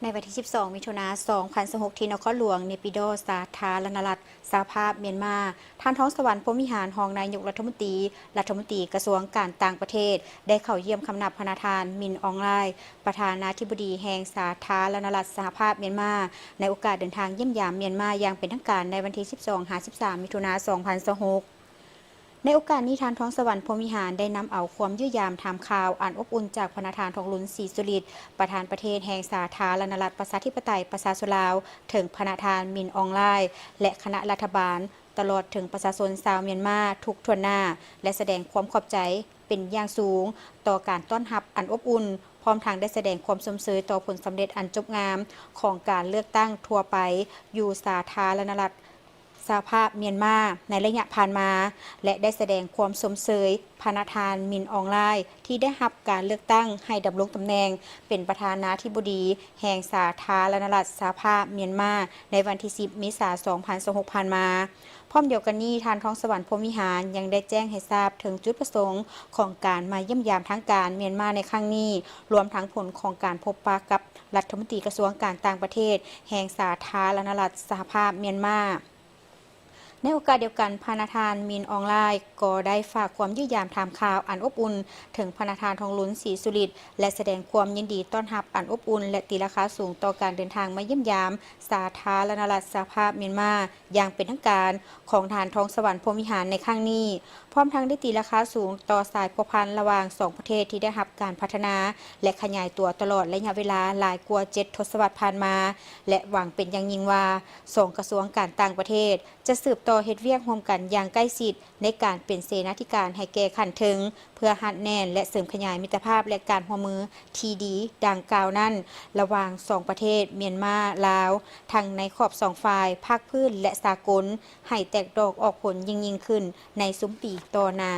ໃນວັນທີສິບສອງ ມິຖຸນາ ສອງພັນຊາວຫົກ ທີ່ນະຄອນຫຼວງເນປິດໍ ສາທາລະນະລັດສະຫະພາບມຽນມາ, ທ່ານ ທອງສະຫວັນ ພົມວິຫານ ຮອງນາຍົກລັດຖະມົນຕີ, ລັດຖະມົນຕີກະຊວງການຕ່າງປະເທດ ໄດ້ເຂົ້າຢ້ຽມຄຳນັບພະນະທ່ານ ມິນ ອອງ ລາຍ ປະທານາທິບໍດີແຫ່ງສາທາລະນະລັດສະຫະພາບມຽນມາ ໃນໂອກາດເດີນທາງຢ້ຽມຢາມມຽນມາຢ່າງເປັນທາງການໃນວັນທີສິບສອງ ຫາ ສິບສາມ ມິຖຸນາ ສອງພັນຊາວຫົກ. ໃນໂອກາດນີ້, ທ່ານ ທອງສະຫວັນ ພົມວິຫານ ໄດ້ນຳເອົາຄວາມຢ້ຽມຢາມຖາມຂ່າວອັນອົບອຸ່ນຈາກພະນະທ່ານ ທອງລຸນ ສີສຸລິດ ປະທານປະເທດແຫ່ງສາທາລະນະລັດປະຊາທິປະໄຕປະຊາຊົນລາວ, ເຖິງພະນະທ່ານ ມິນ ອອງ ລາຍ ແລະ ຄະນະລັດຖະບານ, ຕະຫຼອດເຖິງປະຊາຊົນຊາວມຽນມາທຸກຖ້ວນໜ້າ ແລະ ສະແດງຄວາມຂອບໃຈເປັນຢ່າງສູງຕໍ່ການຕ້ອນຮັບອັນອົບອຸ່ນ, ພ້ອມທັງໄດ້ສະແດງຄວາມຊົມເຊີຍຕໍ່ຜົນສຳເລັດອັນຈົບງາມຂອງການເລືອກຕັ້ງທົ່ວໄປຢູ່ສາທາລະນະລັດ ສະຫະພາບມຽນມາໃນໄລຍະຜ່ານມາ ແລະ ໄດ້ສະແດງຄວາມຊົມເຊີຍພະນະທ່ານ ມິນ ອອງ ລາຍ ທີ່ໄດ້ຮັບການເລືອກຕັ້ງໃຫ້ດຳລົງຕຳແໜ່ງເປັນປະທານາທິບໍດີແຫ່ງສາທາລະນະລັດສະຫະພາບມຽນມາ ໃນວັນທີສິບ ເມສາ ສອງພັນຊາວຫົກ ຜ່ານມາ. ພ້ອມດຽວກັນນີ້, ທ່ານ ທອງສະຫວັນ ພົມວິຫານ ຍັງໄດ້ແຈ້ງໃຫ້ຊາບເຖິງຈຸດປະສົງຂອງການມາຢ້ຽມຢາມທາງການມຽນມາໃນຄັ້ງນີ້, ລວມທັງຜົນຂອງການພົບປະກັບລັດຖະມົນຕີກະຊວງການຕ່າງປະເທດແຫ່ງສາທາລະນະລັດສະຫະພາບມຽນມາ. ໃນໂອກາດດຽວກັນ, ພະນະທ່ານ ມິນ ອອງ ລາຍ ກໍໄດ້ຝາກຄວາມຢ້ຽມຢາມຖາມຂ່າວອັນອົບອຸ່ນເຖິງພະນະທ່ານ ທອງລຸນ ສີສຸລິດ ແລະ ສະແດງຄວາມຍິນດີຕ້ອນຮັບອັນອົບອຸ່ນ ແລະ ຕີລາຄາສູງຕໍ່ການເດີນທາງມາຢ້ຽມຢາມສາທາລະນະລັດສະຫະພາບມຽນມາຢ່າງເປັນທາງການຂອງທ່ານ ທອງສະຫວັນ ພົມວິຫານ ໃນຄັ້ງນີ້, ພ້ອມທັງໄດ້ຕີລາຄາສູງຕໍ່ສາຍພົວພັນລະຫວ່າງສອງປະເທດທີ່ໄດ້ຮັບການພັດທະນາ ແລະ ຂະຫຍາຍຕົວຕະຫຼອດໄລຍະເວລາຫຼາຍກວ່າເຈັດທົດສະວັດຜ່ານມາ ແລະ ຫວັງເປັນຢ່າງຍິ່ງວ່າ ສອງກະຊວງການຕ່າງປະເທດ ຈະສືບຕໍ່ເຮັດວຽກຮ່ວມກັນຢ່າງໃກ້ຊິດໃນການເປັນເສນາທິການໃຫ້ແກ່ຂັ້ນເທິງ ເພື່ອຮັດແໜ້ນ ແລະ ເສີມຂະຫຍາຍມິດຕະພາບ ແລະ ການຮ່ວມມືທີ່ດີດັ່ງກ່າວນັ້ນ ລະຫວ່າງສອງປະເທດ ມຽນມາ-ລາວ ທັງໃນຂອບສອງຝ່າຍ, ພາກພື້ນ ແລະ ສາກົນ ໃຫ້ແຕກດອກອອກຜົນຍິ່ງໆຂຶ້ນໃນຊຸມປີຕໍ່ໜ້າ.